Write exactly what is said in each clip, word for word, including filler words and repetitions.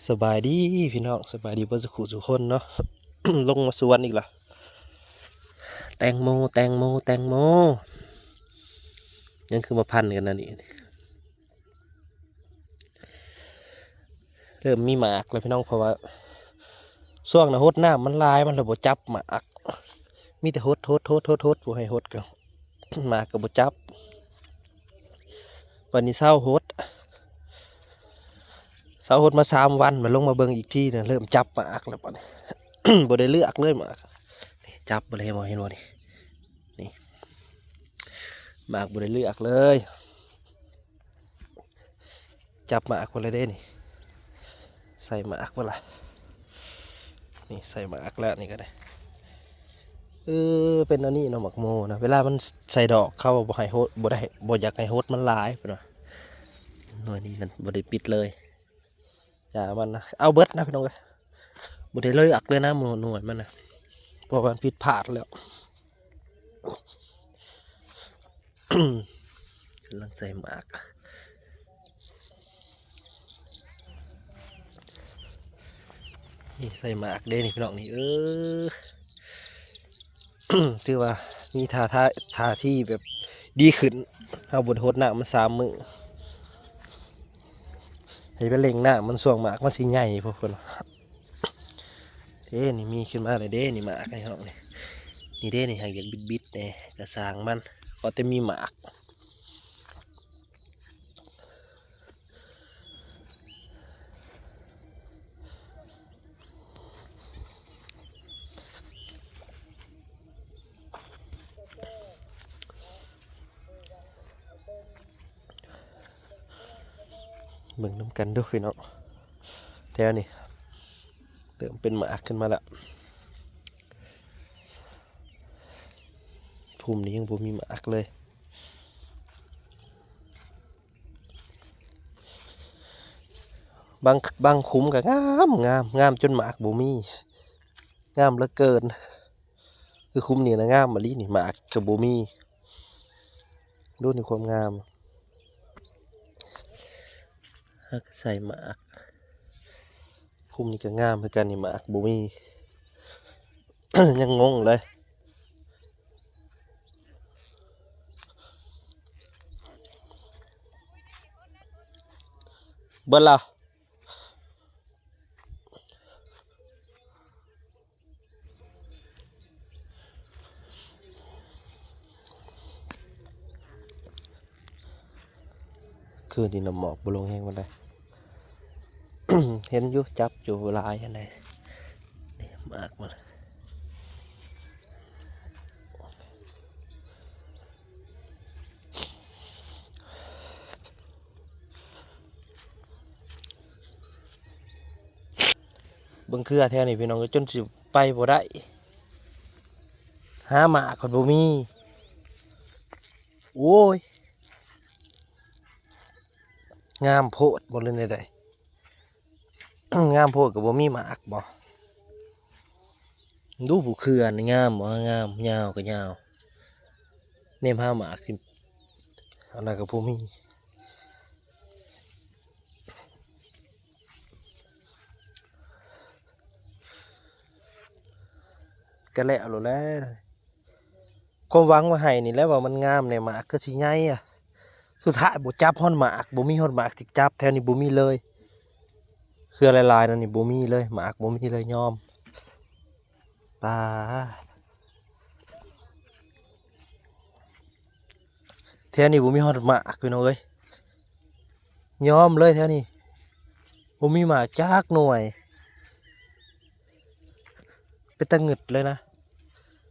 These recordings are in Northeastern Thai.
สบายดีพี่น้อง สบายดีเบิดสุขุสุคนเนาะ ลงมาสวนอีกละ แตงโม แตงโม แตงโม ยังคือมาพันกันนะนี่ เริ่มมีหมากแล้วพี่น้อง เพราะว่าช่วงน่ะหดน้ำมันหลาย มันเลยบ่จับหมาก มีแต่หด หด หด หด หด บ่ให้หดก็ หมากก็บ่จับ วันนี้เซาหด เซาหดมาสามวัน มาลงมาเบิ่งอีกทีนะ เริ่มจับหมากแล้วบัดนี้ บ่ได้เลือกเลยหมาก นี่จับบ่ได้ บ่เห็นบ่นี่ นี่ หมากบ่ได้เลือกเลย จับหมากคนละเด้นี่ ใส่หมากบ่ล่ะ นี่ใส่หมากแล้วนี่ก็ได้ เออ เป็นอันนี้เนาะ หมากโมนะ เวลามันใส่ดอกเขาบ่ให้หด บ่ได้ บ่อยากให้หดมันหลายเพิ่นว่า หน่วยนี้นั่นบ่ได้ปิดเลย อย่ามันนะ เอาเบิดนะพี่น้องเอ้ย บ่ได้เลือกเลยนะ หมากหน่วยมันนะ เพราะมันผิดพลาดแล้ว กำลังใส่หมาก นี่ใส่หมากเด้นี่พี่น้องนี่ เออ ถือว่ามีท่าท่า ท่าที่แบบดีขึ้น เฮาบ่ได้หดน้ำมันสามมื้อ ให้ไปเร่งน้ำมัน ช่วงหมากมันสิใหญ่พวกเพิ่น เด้นี่มีขึ้นมาเลยเด้นี่หมากไอ้น้องนี่ นี่เด้นี่หากอยากบิดๆแหน่ กะซ่างมัน ขอแต่มีหมาก เบิ่งนำกันดูพี่น้อง แถวนี้เริ่มเป็นหมากขึ้นมาแล้ว ภูมินี้ยังบ่มีหมากเลย บาง บางคุ้มก็งาม งาม งามจนหมากบ่มี งามเหลือเกิน คือคุ้มนี่นะงามอีหลีนี่ หมากก็บ่มี ดูนี่ความงาม หากใส่หมาก คุ้มนี่ก็งามคือกันนี่ หมากบ่มี ยังงงเลย เบิดละ คืนนี้น้ำหมอกบ่ลงแฮงปานใด เห็นอยู่ จับอยู่หลายอันใด นี่หมากมัน เบิ่งเครือแถวนี้พี่น้อง จนสิไปบ่ได้ หาหมากก็บ่มี โอ้ย งามโพดบ่เลย แนวใด งามโพดก็บ่มีหมากบ่ ดูผู้เครือนี่งามบ่ งาม ยาวก็ยาว แนมหาหมากสิ อันนั้นก็บ่มี ก็แล้วโลดแหละ ความหวังว่าให้นี่แหละ ว่ามันงามแหน่ หมากคือสิใหญ่อะ สุดท้ายบ่จับฮอดหมาก บ่มีฮอดหมากสิจับ แถวนี้บ่มีเลย เครือหลายๆนั่นนี่บ่มีเลย หมากบ่มีเลย ยอม ปาด แถวนี้บ่มีฮอดหมากพี่น้องเอ้ย ยอมเลยแถวนี้ บ่มีหมากจักหน่วย เป็นตาหงึดเลยนะ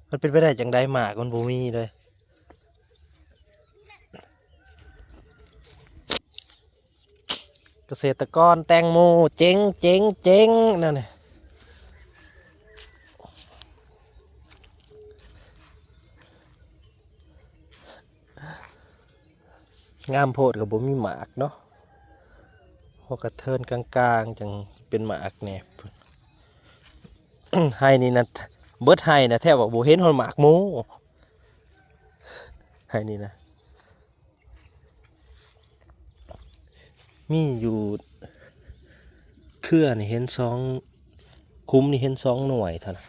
มันเป็นไปได้จั่งใด หมากมันบ่มีเลย เกษตรกรแตงโม เจ๊ง เจ๊ง เจ๊ง นั่นน่ะ งามโพดก็บ่มีหมากเนาะ พอกระเทินกลางๆ จั่งเป็นหมากแหน่ ไฮ่นี่นะ เบิดไฮ่นะ แทบว่าบ่เห็นฮอดหมากโม ไฮ่นี่นะ มีอยู่ เครือนี่เห็นสอง คุ้มนี่เห็นสองหน่วยเท่านั้น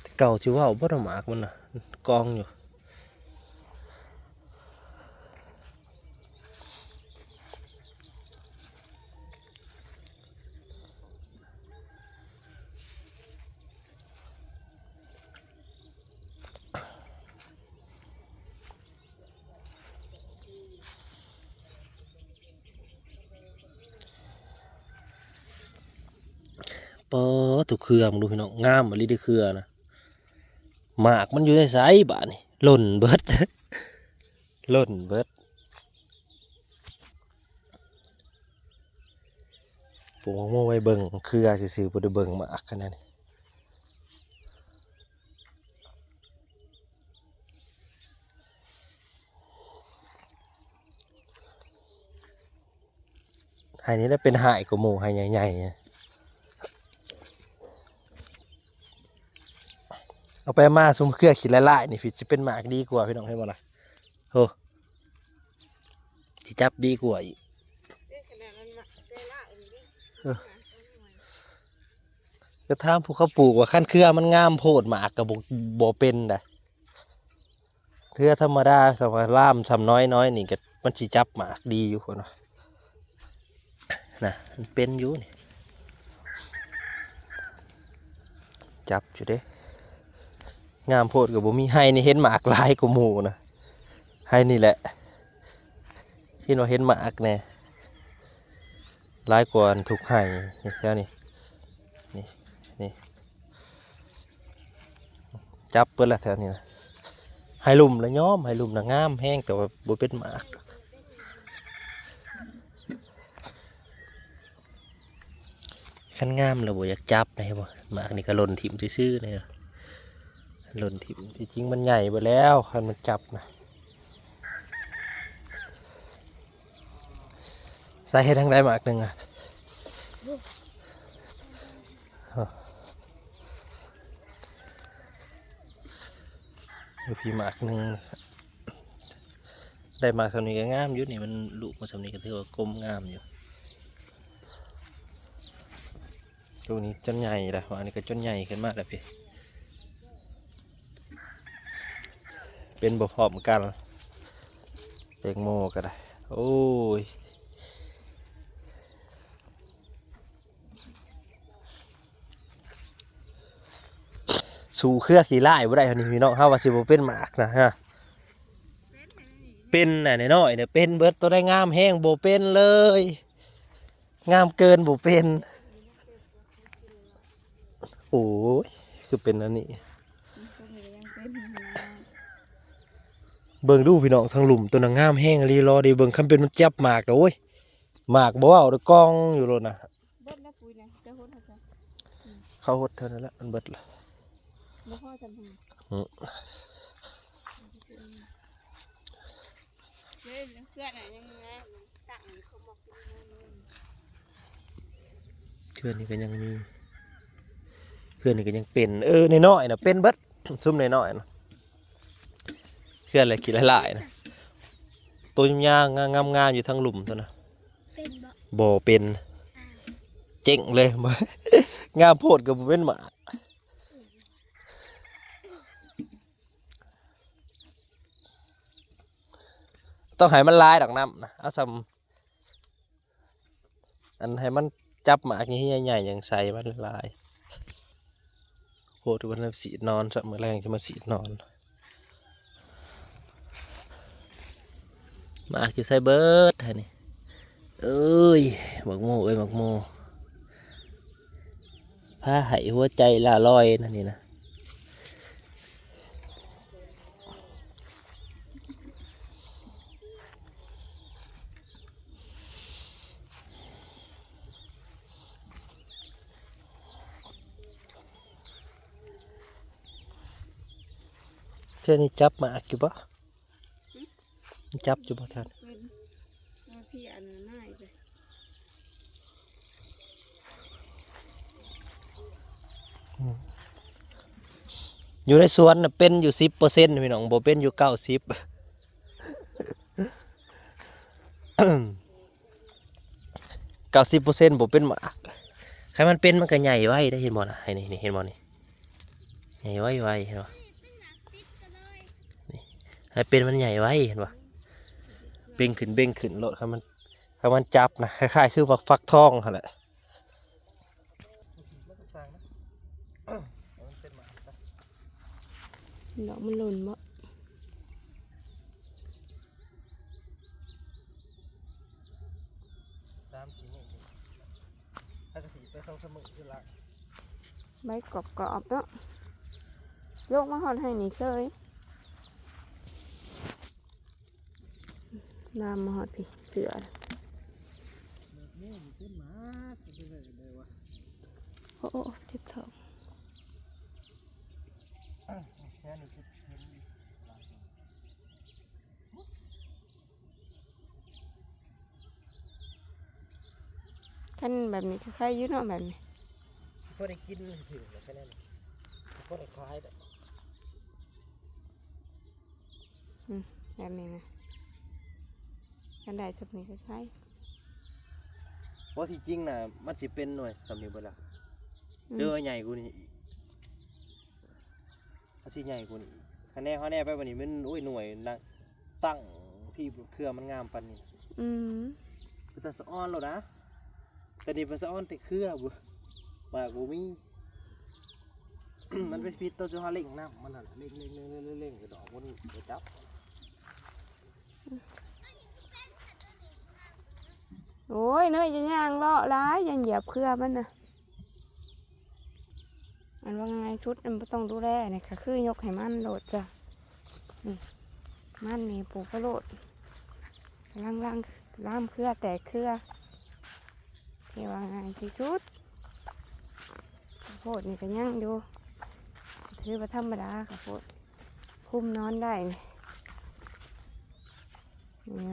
แต่เก่าสิเว้าบ่ได้หมากมันน่ะ กองอยู่ ปอด ทุกเครือ มึงดูพี่น้อง งามอีหลีเด้อเครือนะ หมากมันอยู่ในไสบาดนี่ หล่นเบิด หล่นเบิด ปลูกมะม่วงไว้เบิ่งเครือซื่อๆ บ่ได้เบิ่งหมากขนาดนี้ ไฮ่นี่ได้เป็นไฮ่กว่าหมู่ไฮ่ใหญ่ๆ เนี่ย เอาไปมาซุมเครือขี้หลายๆ นี่พี่ สิเป็นหมากดีกว่าพี่น้อง เห็นบ่ล่ะ โอ้ สิจับดีกว่าอีก เออ ก็ถามผู้เขาปลูกว่าคันเครือมันงามโพดหมากก็บ่ บ่เป็นได๋ เครือธรรมดา คำว่าล่ามส่ำน้อยๆ นี่ก็มันสิจับหมากดีอยู่พุ่นว่า นะ มันเป็นอยู่นี่ จับอยู่เด้ งามโพดก็บ่มี ไฮ่นี่เห็นหมากหลายกว่าหมู่นะ ไฮ่นี่แหละ เห็นว่าเห็นหมากแน่ หลายกว่าทุกไฮ่นี่ แถวนี้ นี่ นี่ จับเบิดละแถวนี้นะ ไฮ่ลุ่มละยอม ไฮ่ลุ่มน่ะงามแฮง แต่ว่าบ่เป็นหมาก คันงามแล้วบ่อยากจับนะ เห็นบ่ หมากนี่ก็หล่นถิ่มซื่อๆ นี่ หล่นถิ่ม ที่จริงมันใหญ่เบิดแล้ว คันมันจับนะ ใส่ให้ทางใดหมากหนึ่งอะ อยู่พี่หมากหนึ่ง ได้หมากส่ำนี้ก็งามอยู่นี่ มันลูกมาส่ำนี้ก็ถือว่ากลมงามอยู่ ลูกนี้จนใหญ่ละ อันนี้ก็จนใหญ่ขึ้นมาแล้วพี่ เป็นบ่พร้อมกัน แตงโมก็ได้ โอ้ย สู้เครือขี้ร้ายบ่ได้ นี่พี่น้อง เฮาว่าสิบ่เป็นหมากนะฮะ เป็นน่ะน้อยๆ เนี่ย เป็นเบิด ตัวใดงามแฮงบ่เป็นเลย งามเกินบ่เป็น โอ้ย คือเป็นอันนี้ เบิ่งดูพี่น้อง ทางลุ่มตัวนั้นงามแฮงอีหลี รอเด้ เบิ่ง คันเป็นมันจับหมากนะ โอ้ย หมากบ่เว้าเด้อ กองอยู่โลดนะ เบิดแล้วปุ๋ยนะ จะหดให้ซะ เขาหดเท่านั้นแหละ มันเบิดละ บ่พอจำหา อืม เฮ้ย เพื่อนน่ะยังงาม ตั้งเขาบอก เครือนี่ก็ยังมี เครือนี่ก็ยังเป็น เออ น้อยๆ น่ะ เป็นเบิด ซุมน้อยๆ น่ะ เครืออะไรขี้หลายๆ น่ะ ตัวยาวๆ งามๆ อยู่ทางลุ่มตัวน่ะ เป็นบ่ บ่เป็น อ้าว เจ๊งเลย งามโพดก็บ่เป็นหมาก ต้องให้มันหลายดอกน้ำนะ เอาส่ำ อันให้มันจับหมากนี่ใหญ่ๆ อย่างใส่มันหลาย โพดวันละสีดนอน ซะมื้อแลงจะมาสีดนอน หมากอยู่ไสเบิดหั่นนี่ เอ้ย บักโมเอ้ย บักโม พาให้หัวใจล่าลอยนั่นนี่นะ เทื่อนี้จับหมากอยู่บ่ หึ จับอยู่บ่ทัน เป็น เอาพี่อันนั้นให้ไป อืม อยู่ในสวนน่ะเป็นอยู่สิบเปอร์เซ็นต์ พี่น้อง บ่เป็นอยู่เก้าสิบ เก้าสิบเปอร์เซ็นต์ บ่เป็นหมาก ถ้ามันเป็นมันก็ใหญ่ไวได้ เห็นบ่นะ ไอ้นี่ นี่ เห็นบ่นี่ ใหญ่ไวไว เห็นบ่นี่ ให้เป็นมันใหญ่ไว เห็นบ่ เบ่งขึ้น เบ่งขึ้นโลด คันมัน คันมันจับนะ คล้ายๆ คือบักฟักทองหั่นแหละ ดอกมันหล่นบ่ สามสี่มื้อ ถ้ากะสิไปสองสามมื้อคือละ ใบกรอบๆเนาะ ลงมาฮอดให้นี่เซย ลามมาฮอดพี้ เสือ แบบนี้มันเป็นหมา จะเป็นอะไรได้วะ โอ้โอ้ เจ็บท้อง แค่นี้คือเห็น คันแบบนี้ก็ไข่อยู่เนาะ แบบนี้ พอได้กินถึงแล้วแค่นั้น พอได้ขายดอก อืม แบบนี้นะ คันได้ส่ำนี้ก็ไข่ เพราะที่จริงน่ะ มันสิเป็นหน่วยส่ำนี้เบิดละ อืม เด้อ ใหญ่กว่านี้อีก มันสิใหญ่กว่านี้อีก คะแนนเขาแน่ไปบัดนี้มัน โอ้ย หน่วยนะ ตั้งพี่เครือมันงามปานนี้ อืม เป็นตาสะออนแล้วนะ แต่นี่เป็นสะออนแต่เครือบ่ หมากบ่มี มันไปผิดตัวจุฮาเล่งน้ำมันนั่นแหละ เล่งเล่งเล่งเล่งเล่งเล่งกระดอกมันไปจับ โอ้ย เนยจะย่างเลาะหลาย ย่านเหยียบเครือมันนะ อันว่าง่ายสุด มันบ่ต้องดูแลนี่ค่ะ คือยกให้มันโลดจ้ะ นี่ มันนี่ปลูกไปโลด ล่างๆ ล่ามเครือแตกเครือ ที่ว่าง่ายที่สุด ข้าวโพดนี่ก็ยังอยู่ ถือว่าธรรมดา ข้าวโพด คุ้มนอนได้นี่ นี่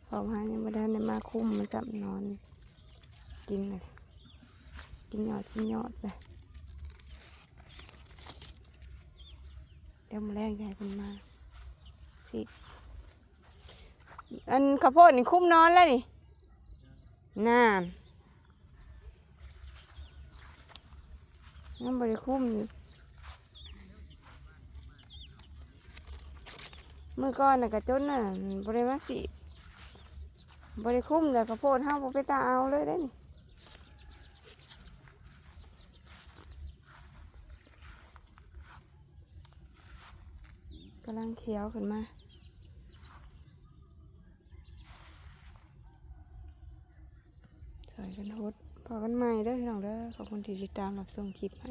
พอมายังบ่ทันได้มาคุ้ม มันซ้ำนอน กินเลย กินยอด กินยอดไป เดี๋ยวมื้อแลงจะให้เพิ่นมาสิ อันข้าวโพดนี่คุ้มนอนแล้วนี่ นาน ยังบ่ได้คุ้มอยู่ มื้อก่อนน่ะก็จนน่ะ บ่ได้มาสิ บ่ได้คุ้มแล้ว ข้าวโพดเฮาบ่เป็นตาเอาเลยเด้นี่ กำลังเขียวขึ้นมา ช่วยกันหด พอกันใหม่เด้อพี่น้องเด้อ ขอบคุณที่ติดตามรับชมคลิปให้